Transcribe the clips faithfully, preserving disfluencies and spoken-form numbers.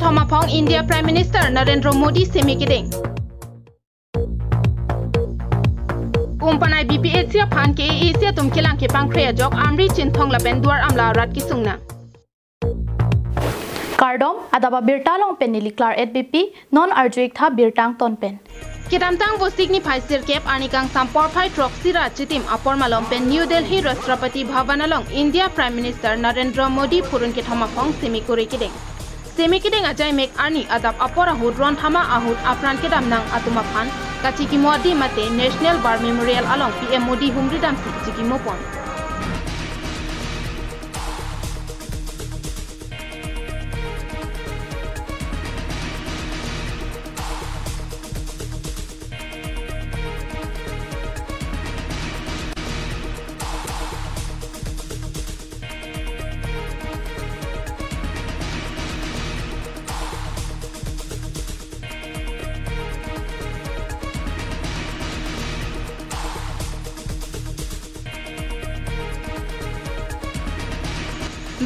Thom aphong India Prime Minister Narendra Modi semi kedeng. Umpanai B P H C aphan K A A C atum kelang kepangkre ajok Amri Chinthong lapen Duar Amla arat kesung nang. Kardom, adap abirta along pen neli Klar et B P, non arju-ik tha birta angton pen. Kedamtang Vosik niphai sirkep arni kangsam porphai throksi ra chitim apor malom pen New Delhi Rashtrapati Bhavan along India Prime Minister Narendra Modi phurun kethom aphong semi kuri kedeng. Semi kedeng ajaimek arni adap apor ahut ron thama ahut apran kedam nang atum aphan kachikimo adim mate National War Memorial along P M Modi humri damsi chikimo pon.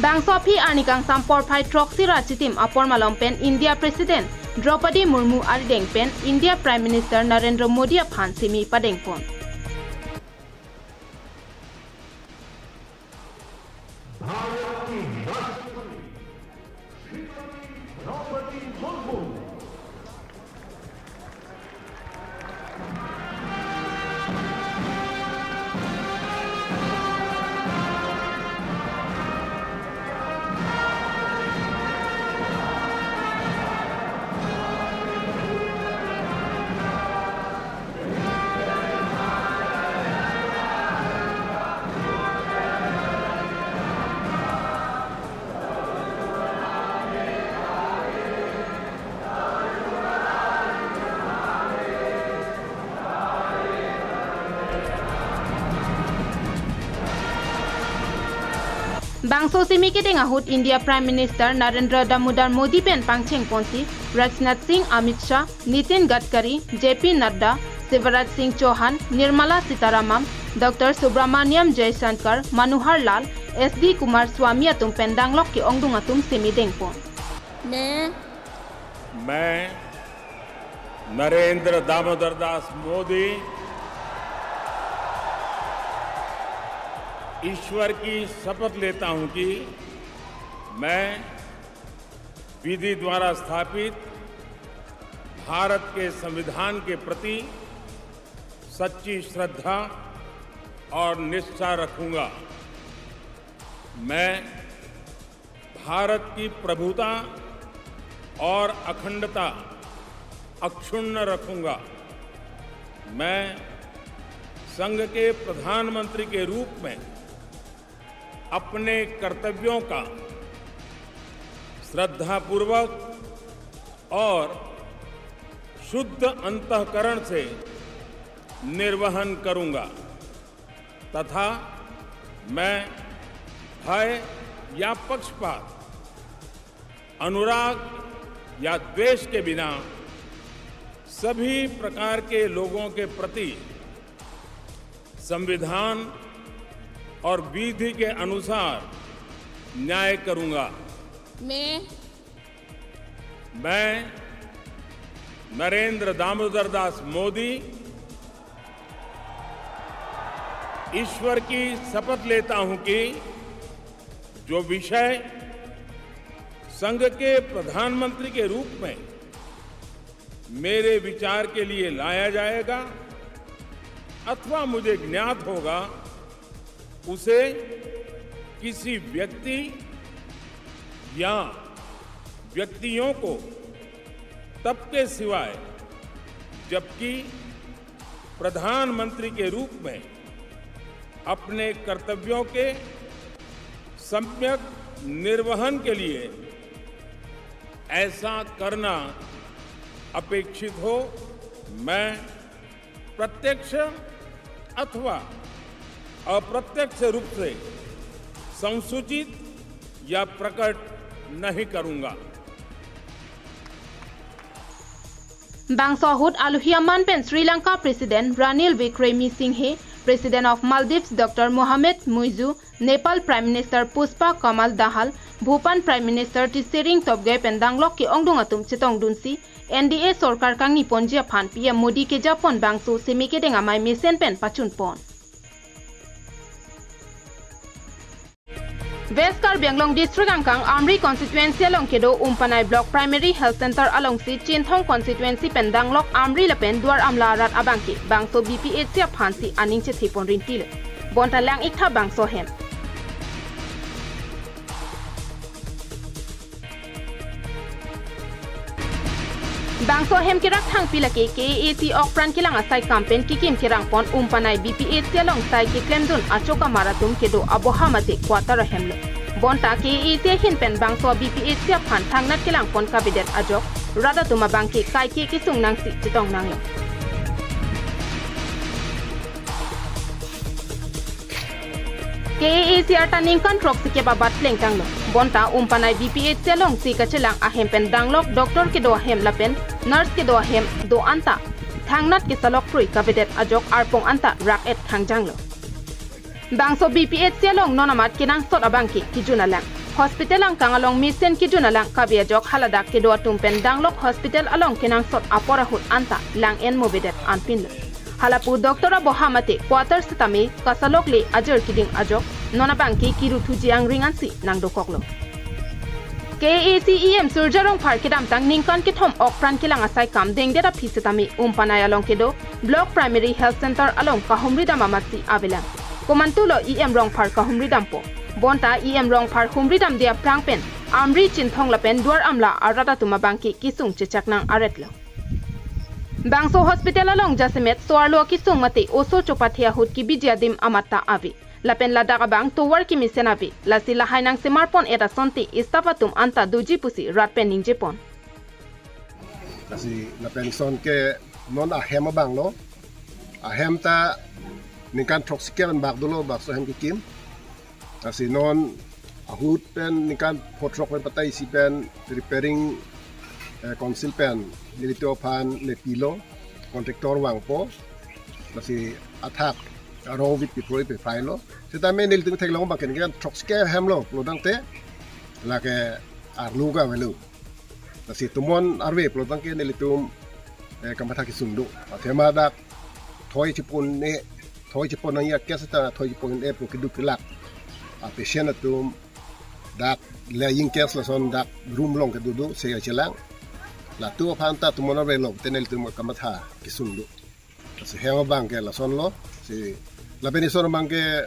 Bangso aphi arni kangsam porphai throksi ra chitim apor malom pen India President Draupadi Murmu arideng pen India Prime Minister Narendra Modi aphan semi padeng pon. Bharat की राष्ट्रपति श्रीमती द्रौपदी Murmu. Bangso semi kedeng ahut India Prime Minister Narendra Damodar Modi pen pangcheng ponsi Rajnath Singh, Amit Shah, Nitin Gadkari, J P Nadda, Shivraj Singh Chouhan, Nirmala Sitharaman, Doctor Subramaniam Jaishankar, Manohar Lal, S D Kumaraswamy atum pen danglok ke-ongdung atum semi dengpon. मैं मैं नरेंद्र दामोदर दास मोदी ईश्वर की शपथ लेता हूं कि मैं विधि द्वारा स्थापित भारत के संविधान के प्रति सच्ची श्रद्धा और निष्ठा रखूंगा। मैं भारत की प्रभुता और अखंडता अक्षुण्ण रखूंगा। मैं संघ के प्रधानमंत्री के रूप में अपने कर्तव्यों का श्रद्धापूर्वक और शुद्ध अंतःकरण से निर्वहन करूंगा तथा मैं भय या पक्षपात, अनुराग या द्वेष के बिना सभी प्रकार के लोगों के प्रति संविधान और विधि के अनुसार न्याय करूंगा। मैं मैं नरेंद्र दामोदर दास मोदी ईश्वर की शपथ लेता हूं कि जो विषय संघ के प्रधानमंत्री के रूप में मेरे विचार के लिए लाया जाएगा अथवा मुझे ज्ञात होगा, उसे किसी व्यक्ति या व्यक्तियों को तब के सिवाय, जबकि प्रधानमंत्री के रूप में अपने कर्तव्यों के सम्यक निर्वहन के लिए ऐसा करना अपेक्षित हो, मैं प्रत्यक्ष अथवा अप्रत्यक्ष रूप से संसूचित या प्रकट नहीं करूंगा। Bangso ahut alohi aman pen Sri Lanka President Ranil Wickremesinghe, President of Maldives Doctor Mohamed Muizzu, Nepal Prime Minister Pushpa Kamal Dahal, Bhutan Prime Minister Tshering Tobgay pen danglok ke-ongdung atum chetongdunsi N D A sorkar kangni ponji aphan P M Modi kejapon bangso seme kedeng amei mesen pen pachunpon. West Karbi Anglong District angkang Amri constituency along kedo Umpanai Block Primary Health Center alongsi Chinthong constituency pen danglok Amri lapen Duar Amla arat abangke bangso B P H C aphansi aning chethe pon rintilo. Bonta lang-iktha bangso hem. Bangso hem kerak thangpi lake K A A C okpran kelang asai kam pen kikim kerang pon Umpanai B P H C along sai keklemdun achokamar atum kedo aboha mate quarter ahemlo. Bonta K A A C ahin pen bangso B P H C aphan thangnat kelang pon kavedet ajok rat atum abangke kaike kesung nangsi chetong nanglo. K A A C arta ningkan throksikep abat plengtanglo. Bonta Umpanai B P H C alongsi kachelang ahem pen danglok doctor kedo ahem lapen nurse kedo ahem do anta thangnat kesalok prui kavedet ajok arpong anta rak-et khangjanglo. Bangso B P H C along non amat kenangsot abangke kejun alang. Hospital angkang along mesen kejun alang kave ajok haladak kedo atum pen danglok hospital along kenangsot apor ahut anta lang-en movedet anpinlo. Halapu doctor aboha mate quarter setame kasalok le ajor keding ajok non abangke kiruthuji angring ansi nangdokoklo. K A A C E M Surjya Rongphar kedamtang ningkan kethom okpran kelang asai kam dengdet aphi setame Umpanai along kedo Block Primary Health Center along kahumridam amatsi avelang. Komantulo E M Rongphar kahumridampo. Bonta E M Rongphar humridamde aphrang pen Amri, Chinthong lapen Duar Amla arat atum abangke kesung chechak nang-aretlo. Bangso hospital along jasemet so-arlo akesung mate oso chopathe ahut kebiji adim amatta ave. Lapen ladak abang tovar kemesen ave. Lasi lahai nangsemar pon-et asonte staff atum anta doji pusi rat pen ningjepon. Lasi lapen son ke non ahem abanglo. Ahem ta ningkan throksikep an bak dolo, bangso ahem kekim. Lasi non ahut pen ningkan phongo throk pen patai isi pen repairing, eh, council pen nelitum aphan nepilo, contractor vangpo. Lasi athak arong vit piproi piphailo. Setame nelitum theklong abangke ningkan throksikep ahemlo pulotangte lake arlo ka avelo. Lasi tomon arve pulotangke nelitum, eh, kamatha kesung do. Athema dak thoi chepon-e, thoi chepon nangji a-case ta thoi chepon-e pu keduk kelak. A-patient atum dak laying case lason dak room along kedo do se kachelang. Latum aphan ta tomon arve lo te nelitum kamatha kesung do. Lasi hem abangke lasonlo, si lapen ison abangke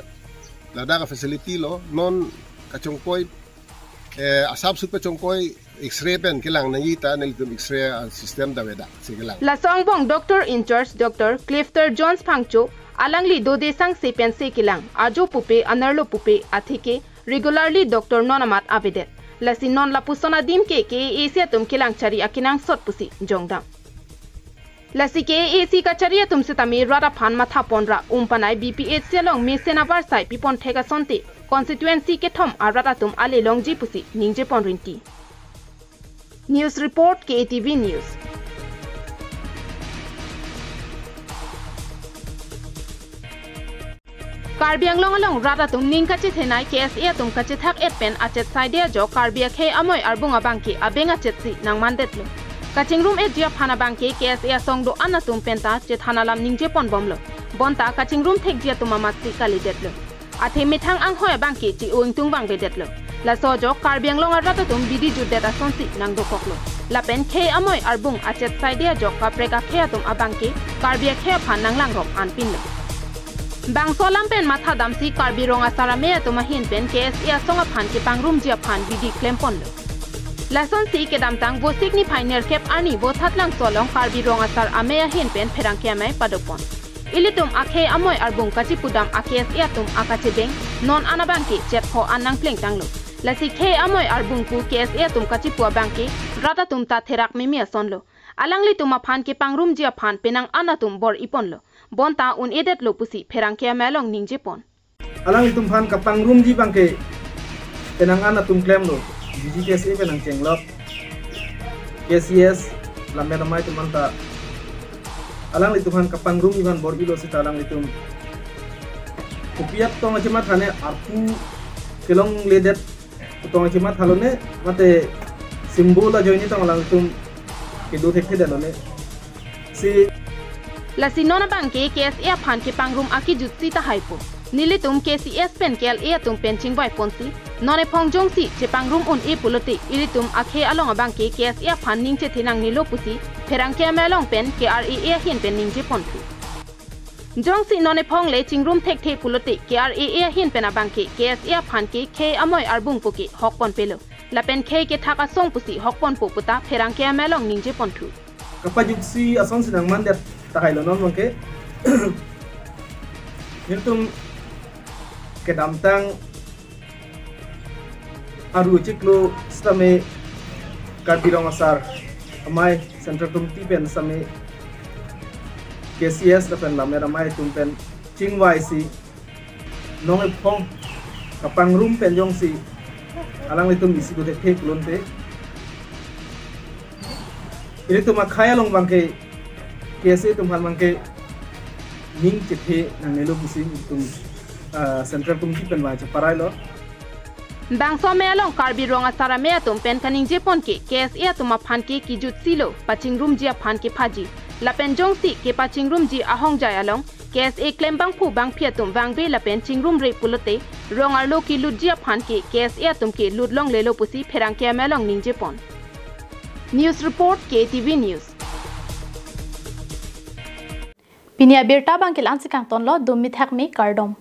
ladak a-facility lo, non kachongpoi, eh, asap sup kachongpoi X-ray pen kelang nangji ta nelitum X-ray, ah, system ta avedak si kelang. Laso angbong Doctor in charge Doctor Clifton Jones Phangcho, alangli dode sangse pensi kelang, ajo pupe, anerlo pupe, atheke regularly doctor non amat avedet. Lasi non lapuson adim ke K A A C atum kelang chari akenangsot pusi jongdam. Lasi K A A C kachari atum setame rat aphan matha ponra Umpanai B P H C along mesen avarsai pipon thek asonte constituency kethom arat atum ale longji pusi ningje pon rinti. News report, K A T V News. Karbi Anglong along rat atum ning kachethenei K S A atum kachethak et pen achet saide ajok Karbi akhei amoi arbung abangke abeng achetsi nangmandetlo. Kachingrum etji aphan abangke K S A asong do-an atum penta chethan alam ningje ponbomlo. Bonta kachingrum thekji atum amatsi kalidetlo. Athe methang anghoi abangke chi-o ingtung vangvedetlo. Laso ajok Karbi Anglong arat atum bidi jutdet asonsi nangdokoklo. Lapen khei amoi arbung achet saide ajok kaprek akhei atum abangke Karbi akhei aphan nanglangrok anpinlo. Bangso alam pen mathadamsi Karbi Rong Asar Amei atum ahin pen K S A asong aphan kepangrumji aphan bidi klemponlo. Lasonsi kedamtang Vosik niphai nerkep arni Vothatlangso along Karbi Rong Asar Amei ahin pen pherangke amei padopon. Ilitum akhei amoi arbung kachipudam a-K S A atum akachebeng non an abangke chetpho an nangplengtanglo. Lasi khei amoi arbung pu K S A atum kachipu abangke rat atum ta therak meme asonlo. Alanglitum aphan kepangrumji aphan penang an atum bor-iponlo. Bonta un-edetlo pusi pherangke amei along ningjepon. Alanglitum aphan kapangrumji abangke penang an atum klemlo. G G K S A pen nangchenglok. K C S Lammet amei atum anta alanglitum aphan kapangrum ivan bor-ilo seta alanglitum kopi-ap tong achematha ne arpu kelongledet tong achematha lone mate symbol ajoine tong alanglitum kedo thekthedetlo ne. Si Lasi non abangke K S A aphan kepangrum akejutsi tahai pu. Nelitum K C S pen K L A atum pen chingvai ponsi, non ephong jongsi chepangrum un-e pulote, ilitum akhei along abangke K S A aphan ning chethe nangnelo pusi, pherangke amei along pen K R A A ahin pen ningje ponthu. Jongsi non ephong le chingrum thekthe pulote, K R A A ahin pen abangke K S A aphan ke khei amoi arbung puke hok ponpelo. Lapen khei kethak asong pusi hok ponpo puta pherangke amei along ningje ponthu. Kapajutsi asonsi nangmandet tahailo non abangke. Nelitum kedamtang aru chiklo sitame Karbi Rong Asar amei Central Committee pen sitame K C S lapen Lammet amei atum pen chingvaisi non ephong kapangrum pen jongsi alanglitum isi do thekthe pulote, ilitum akhei along abangke K S A atum aphan abangke ning chethe nangnelo pusi itum, ah, Central Committee pen vang cheparailo. Bangso amei along Karbi Rong Asar amei atum pen kaningje pon ke K S A atum aphan ke kejutsilo pachingrumji aphan kephaji. Lapen jongsi kepachingrumji ahongjai along K S A klembangphu bangphi atum vangve lapen chingrumre pulote, rong arlo kelutji aphan ke K S A atum ke lut longlelo pusi pherangke amei along ningje pon. News report, K T V News. Pini abirta abangke la-ansi kangtonlo, dum mithak me, kardom.